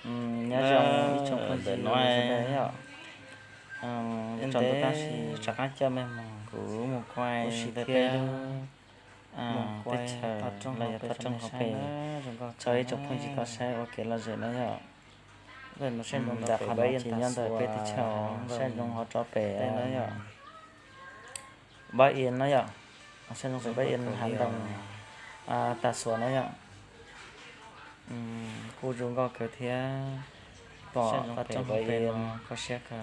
Nyob zoo ib tsoom phooj ywg no yom. Ib tsoom ntev tab sis rov qab coj mej moog, kuv mus kuaj ntawm peb lub teb chaws los yog toj roob hauv pes rau ib tsoom phooj ywg tau saib ua kev lom zem na yom. Ntawm qhov no ces nyob ntawm peb teb chaws, saib zoo hov rov pem Npab Iab na yom, saib zoo pem Npab Iab hav ntoo Tag Xuas na yom. Kuj zoo nkauj kawg thiab. Pom toj roob hauv pes no kho siab kawg.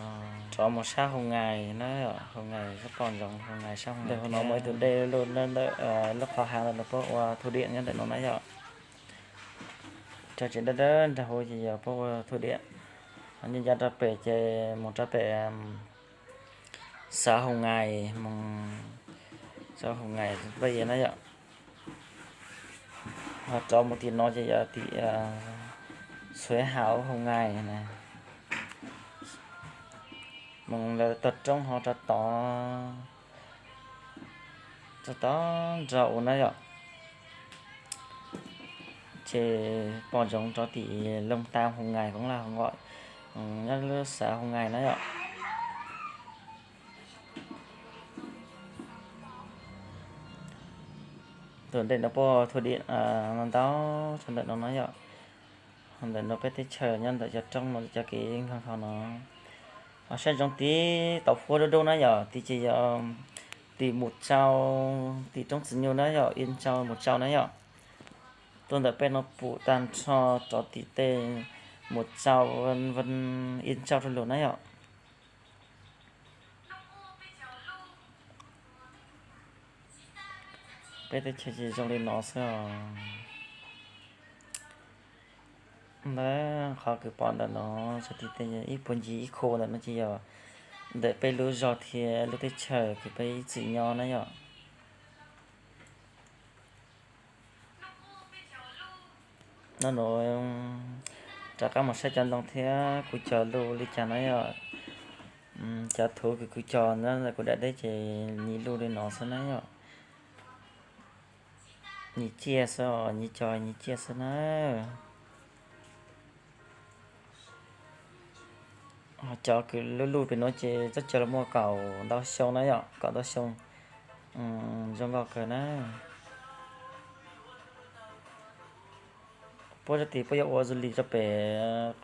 Rov mus sab Hoo Ngais na, Hoo Ngais pom ntsoov Hoo Ngais sab Hoo Ngais. Ntawm hauv no muaj ib tug dej luj ntawm lub qhov hav ntawm no puab ua thu diam nyob ntawm no na yom. Cov tsev dawb dawb nraag huv ces yog puab ua thu diam. Nyob ncaj rau pem ces mus rau pem xav Hoo Ngais, mus xav Hoo Ngais Npab Iab na yom. Ho rov mus tim no ces yog tim Xuav Hauv Hoo Ngais na. Mus lawv toj roob ho rov tod, rov tod nraud na yom. Ces pom ntsoov rov tim Looj Tam Hoo Ngais, Koob Laj Hoo Ngais, nyob lub xav Hoo Ngais na yom. Tus ntawm no puab thu diam ntau ntau rau ntawm no na yom. Ntawm no peb teb chaws nyob ntawm cov roob no, cov kev nkag nkaus no. Ho saib zoo tib tau huab dub dub na yom, tid ces yog tim Mus Tsau, tim roob Txiv Nyuj na yom, Ib Tsau, Mus Tsau na yom. Tuaj ntawm peb no pum tag nrho rov tim tej Mus Tsau, Ib Tsau rau lug na yom. Peb teb chaws ces zoo li no xwb os. Ntawm qhov kws pom ntawm no, ib puag ncig ib khu ntawm no ces yog ntawm peb lub zog thiab lub teb chaws kws peb ib txwm nyob na yom. No nov rov qab mus saib cov ntoo thiab kuv cog luj li cas na yom. Cov thuv kws kuv cog na, kuv dam deb ces nyiv luj li no xwb na yom. Nyiv ciaj xwb os, nyiv cog nyiv ciaj xwb na. Cov kws luj luj pem nuav ces txoj cog los muaj kaum ntau xyoo na yom, kaum ntau xyoo. Zoo nkauj kawg na. Puab tsob tid puab yuav ua du lịch rau pem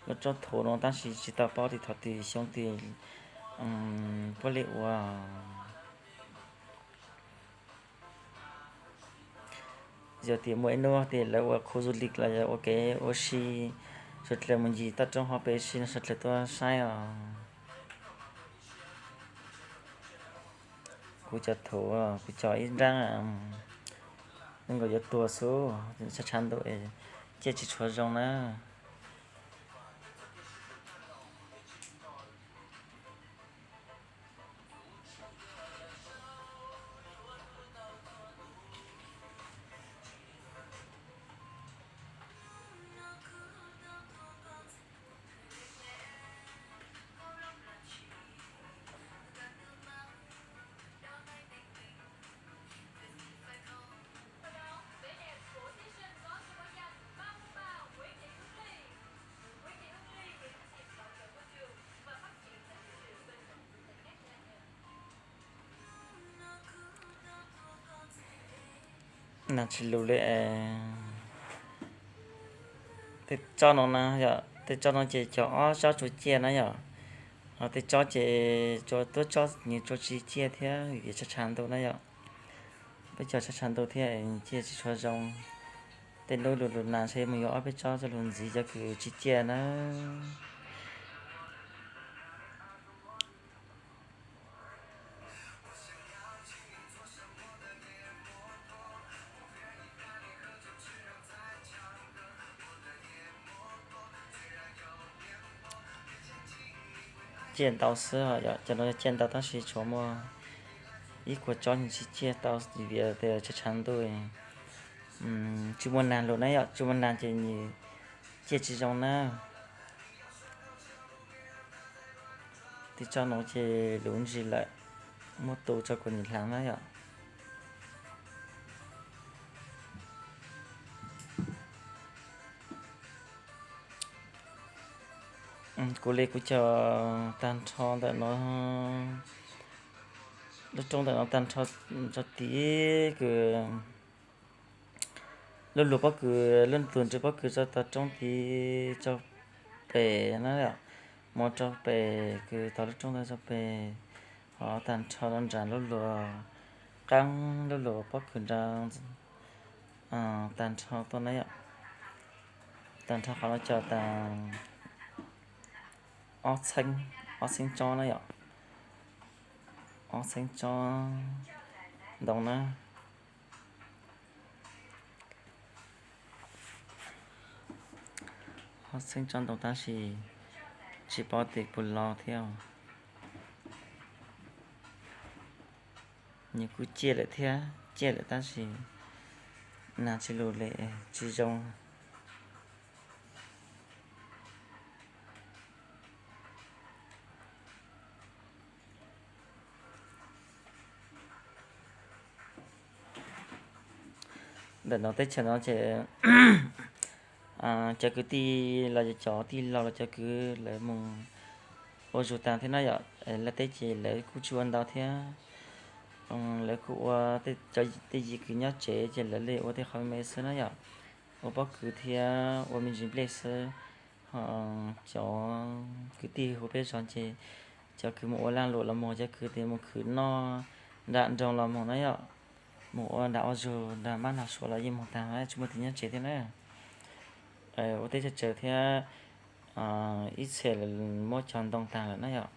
lub tsob thuv no tab sis tsis tau paub tias thaum twg xyoo twg puab li ua. Yog tias muaj ib hnub tias lawv ua khu du lịch los yog ua kev ua si, suav dlawg mus ncig toj roob hauv pes si no suav dlawg tuaj saib os. Kuv cov thuv, kuv cog ib nraab, nees nkaum yuav tuag xwb, tshav tshav ntuj, ciaj tsis tshua zoo na. Nag tsis lug li. Tej tsob no na yom, tej tsob no ces cog ob tsob tsuas ciaj na yom. Ho tej tsob ces tsuas tuab tsob nws tsuas tsis ciaj thiab vim tshav tshav ntuj na yom. Peb cog tshav tshav ntuj thiab ciaj tsis tshua zoo. Tej hnub lug lug nag ntshe mus yuav ob peb tsob coj lug ntxiv cov kws tsis ciaj na. Ciaj ntau xwb, cov no ciaj ntau tab sis tshuav muaj ib kuag tsob tsis ciaj tau vim tias tshav tshav ntuj, tsis muaj nag lug na yom, tsis muaj nag ces nws ciaj tsis zoo na. Tej tsob no ces luv ntsis lawm, muab tu tso kuv nim hlaav na yom. Kuv li kuv cog tag nrho ntawm no, lub roob ntawm no tag nrho rau tid kws lub luag pob kws, lub tus ntswg pob kws rau tom roob tid rau pem na yom, mus rau pem kws tom lub roob ntawd rau pem, ho tag nrho rau nram lub luag qaab, lub luag pob kws nrad tag nrho tuaj na yom. Tag nrho qhov no cog tas ob txheeb, ob txheeb tsob na yom, ob txheeb tsob ntoo na. Ob txheeb tsob ntoo tab sis tsis paub tias puas los thiab. Nws kuj ciaj lawm thiab, ciaj lawm tab sis nag tsis lus li, tsis zoo. Ntawm no teb chaws no ces cov kwv tij los, cov tij laug los cov kwv lawv mus ua zug tag thiab na yom. Lawv teb ces lawv kuj tsis ua ntau thiab. Lawv kuj ua, tej yim kwv nyob tsev ces lawv li ua tej qhov me xwb na yom, ua pob kws thiab ua me ntsis nplej xwb. Ho cov kwv tij huv peb zog ces cov kwv mus ua laj luam los mus, cov kwv tias mus khwv noj nram nroog los mus na yom, mus ua nram ua zug nram mab nrog suav los yeej mus tag, tsis muaj tus nyob tsev thiab na. Ua teb chaws tsawg thiab, ib txhia muab cog ntoo tag lawm na yom.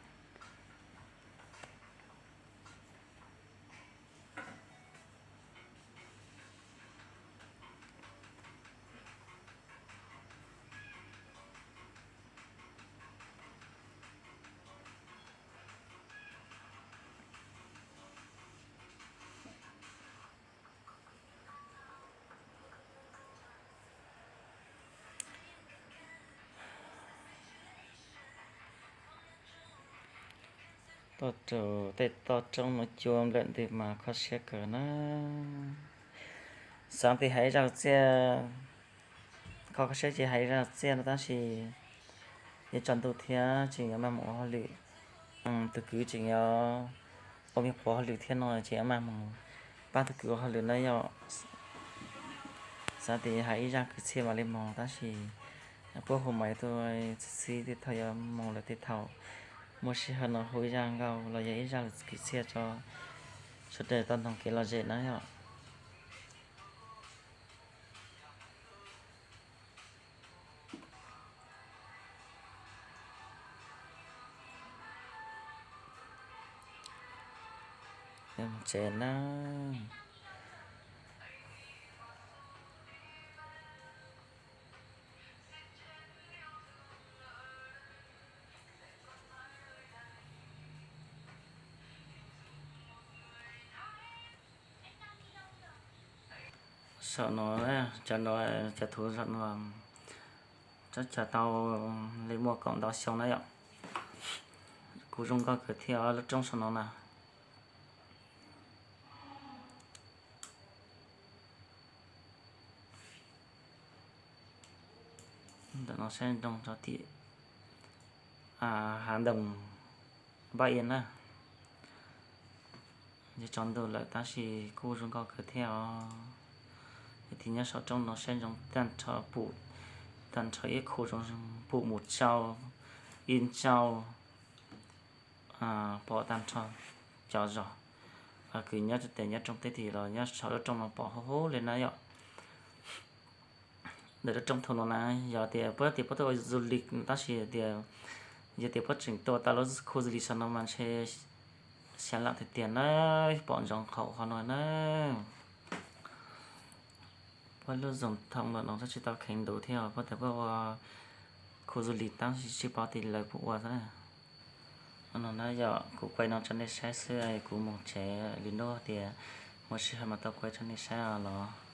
Tuaj rau tej toj roob no cua nplawm ntws mas kho siab kawg na. Xav tias hais ib zaj txiaj, kho kho siab ces hais ib zaj txiaj no tab sis yuav tsaus ntuj thiab tseem yuav maj mus ua hauj lwm. Tus kwv tseem yuav ua me qhuav hauj lwm thiab no tseem yuav maj mus pab tus kwv ua hauj lwm na yom. Xav tias hais ib zaj kwv txhiaj mam li mus tab sis puab hu mas yuav tuaj txhij txhij tej thaum yuav mus lawm tej thaum. Muaj sij hawm no hu ib zaj nkauj los yog ib zaj kwv txhiaj rau sawv daws tau noog kev lom zem na yom. Tsev na. Saum no, cov no, cov thuv saum no, tsob cog tau li muaj kaum ntau xyoo na yom. Kuj zoo nkauj kawg thiab lub roob saum no na. Ntawm no saib nroog rau tim hav ntoos Npaj Ia na. Yog tsaus ntuj lawm tab sis kuj zoo nkauj kawg thiab os. Yog tias nyob saum roob no saib zoo tag nrho, pum tag nrho ib khu zoo, pum mus tsau, ib ntsau, pom tag nrho cov zos. Kws nyob tes nyob roob teb tim los nyob saum lub roob no pom huv huv li na yom. Ntawm lub roob thaum no na, yog tias puab tias puab tuaj ua du lịch tab sis tias, yog tias puab tseem tuaj tau lub khu du lịch saum no mas ntshe xya lam tiag tiag na, pom ntsoov qhov qhov no na. Puab lub zog thoo ntawm no tab tsis tau kheev ntuv thiab puab tias puab ua khu du lịch tab sis tsis paub tias lawv puas ua xwb na. No na yom, kuv kuaj no rau nej saib xwb, kuv mus tsev li nub tias muaj sij hawm mas tau kuaj rau nej saib os los.